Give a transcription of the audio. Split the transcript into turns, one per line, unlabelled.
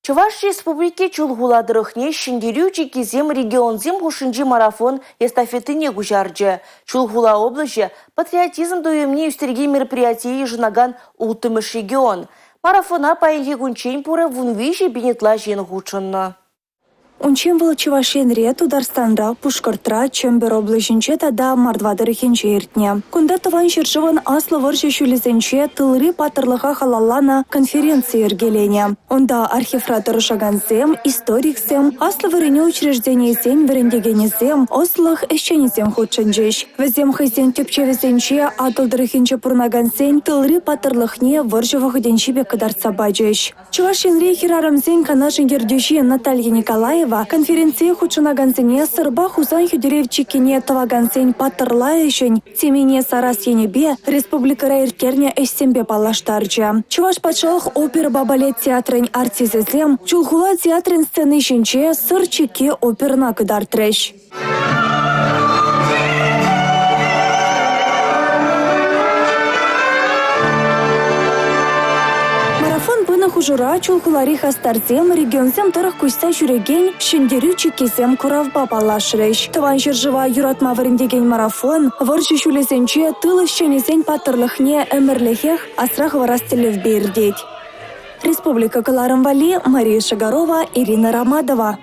Чӑваш Республики Чулхула тӑрӑхне «Ҫӗнтерӳ чиккисем» регионсем хушшинчи марафон эстафетине куҫарчӗ. Чулхула облаҫӗ патриотизм туйӑмне ӳстерекен мероприятие йышӑнакан 6-мӗш регион. Марафона паянхи кунччен пурӗ 13 000 ытла ҫын хутшӑннӑ.
Унччен вӑл Чӑваш Енре, Тутарстанра, Пушкӑртра, Чӗмпӗр облаҫӗнче тата Мордва тӑрӑхӗнче иртнӗ. Кунта Тӑван ҫӗршывӑн Аслӑ вӑрҫӑ ҫулӗсенче тылри паттӑрлӑха халалланӑ конференци йӗркеленӗ. Унта архивра тӑрӑшакансем, историксем, аслӑ вӗренӳ учрежденийӗсен вӗрентекенӗсем, ӑслӑлӑх ӗҫченӗсем хутшӑнчӗҫ. Вӗсем хӑйсен тӗпчевӗсенче Атӑл тӑрӑхӗнче пурӑнакансен тылри паттӑрлӑхне вӑрҫӑ вӑхӑтӗнчи пек кӑтартса пачӗҫ. Чӑваш Енри хӗрарӑмсен канашӗн ертӳҫи Наталья Николаева конференцие хутшӑнакансене Сӑрпа Хусан хӳтӗлев чиккине тӑвакансен паттӑрла ӗҫӗн темине сарас енӗпе республикӑра ирттернӗ ӗҫсемпе паллаштарчӗ. Чӑваш патшалӑх оперӑпа балет театрӗн артисчӗсем Чулхула театрӗн сцени ҫинче «Сӑр чикки» оперӑна кӑтартрӗҫ. Марафон пынӑ хушӑра Чулхулари хастарсем регионсем тӑрӑх куҫса ҫӳрекен «Ҫӗнтерӳ чиккисем» куравпа паллашрӗҫ. Тӑван ҫӗршыва юратма вӗрентекен марафон вӑрҫӑ ҫулӗсенче тыл ӗҫченӗсен паттӑрлӑхне ӗмӗрлӗхех асра хӑварас тӗллевпе иртет. Республика кӑларӑм валли Мария Шагарова, Ирина Ромадова.